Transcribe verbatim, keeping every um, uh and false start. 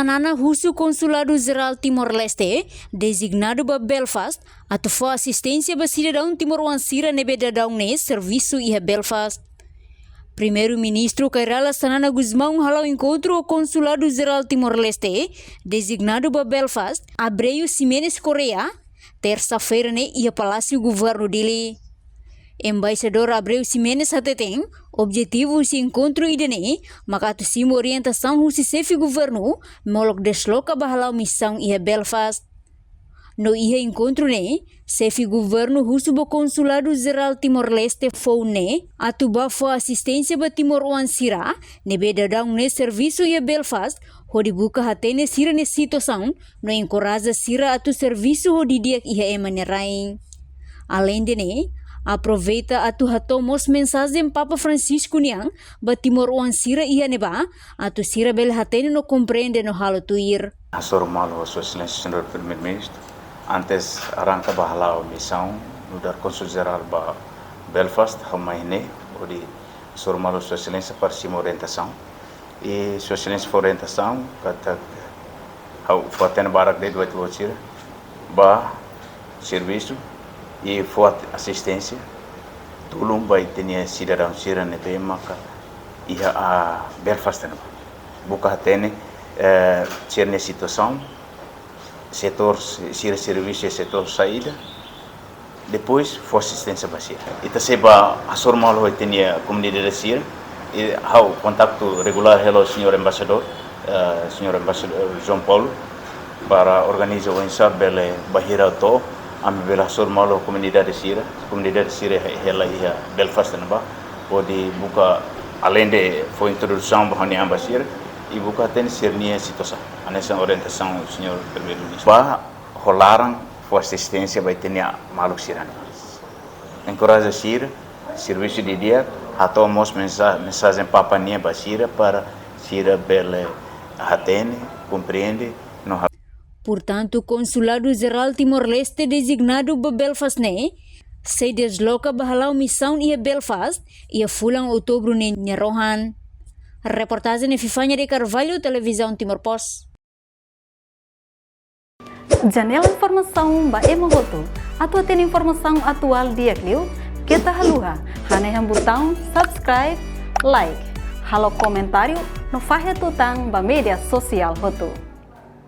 Xanana husu Konsuladu Jerál Timor-Leste dezignadu ba Belfast atu fó asisténsia ba sidadaun timoroan sira ne'ebé daudaun ne'e servisu iha Belfast. Primeiru-Ministru Kay Rala Xanana Gusmão hala'o enkontru ho Konsuladu Jerál Timor-Leste dezignadu ba Belfast, Abreu Ximenes Correia, tersa-feira ne'e iha Palásiu Governu Dili. Embaixadór Abreu Ximenes hateten, objetivu husi enkontru ida-ne'e maka atu simu orientasaun husi xefe governu molok desloka ba hala'o misaun iha Belfast. No iha enkontru ne'e, xefe governu husu ba Konsuladu Jerál Timor-Leste foun ne'e atu bá fó asisténsia ba timoroan sira ne'ebé daudaun ne'e servisu iha Belfast, hodi buka hatene sira-nia situasaun no enkoraja sira atu servisu ho didi'ak iha ema nia rain. Aleinde ne'e, aproveita atu hato'o mós mensajen Papa Francisco nian ba timoroan sira iha ne'ebá, atu sira bele hatene no komprende no halo tuir. Hasoru malu Sua Exelénsia Señór Primeiru-Ministru, antes arranka ba hala'o misaun nu'udar Kónsul Jerál ba Belfast, ha'u mai ne'e hodi hasoru malu Sua Exelénsia para simu orientasaun. I Sua Exelénsia fó orientasaun katak ha'u fó hatene barak de'it ba ita-boot sira, bá servisu i fó at-, asisténsia, tulun ba ita-nia sidadaun sira ne'ebé maka iha Belfast ne'ebá. Buka hatene, eh, sira-nia situasaun, setór si-, sira servisu iha setór saida, depois fó asisténsia ba sira. Ita sei bá hasoru malu ho ita-nia komunidade sira, i ha'u kontaktu regulár hela ho señór embaixadór, eh, señór embaixadór João Paulo, para organiza oinsá bele bainhira to'o, ami bele hasoru malu ho komunidade sira, komunidade sira he-, hela iha Belfast ne'ebá, hodi buka aleinde fó introdusaun ba ha'u-nia an ba sira, i buka hatene sira-nia situasaun. Hanesan orientasaun señór Primeiru-Ministru. Bá ho laran fó asisténsia ba ita-nia maluk sira-ne'e. Enkoraja sira, servisu didi'ak, hato'o mós mensa-, mensajen Papa nian ba sira para sira bele hatene, komprende, no ha- Portantu, Konsuladu Jerál Timor-Leste dezignadu ba Belfast ne'e sei desloka ba hala'o misaun iha Belfast iha fulan Outubru ne'e nia rohan. Reportajen Epifania de Carvalho, Televizaun Timor Post. Janela informasaun ba ema hotu. Atu hatene informasaun atuál di'ak liu, keta haluha hanehan butaun subscribe, like, halo komentáriu no fahe tutan ba média sosiál hotu.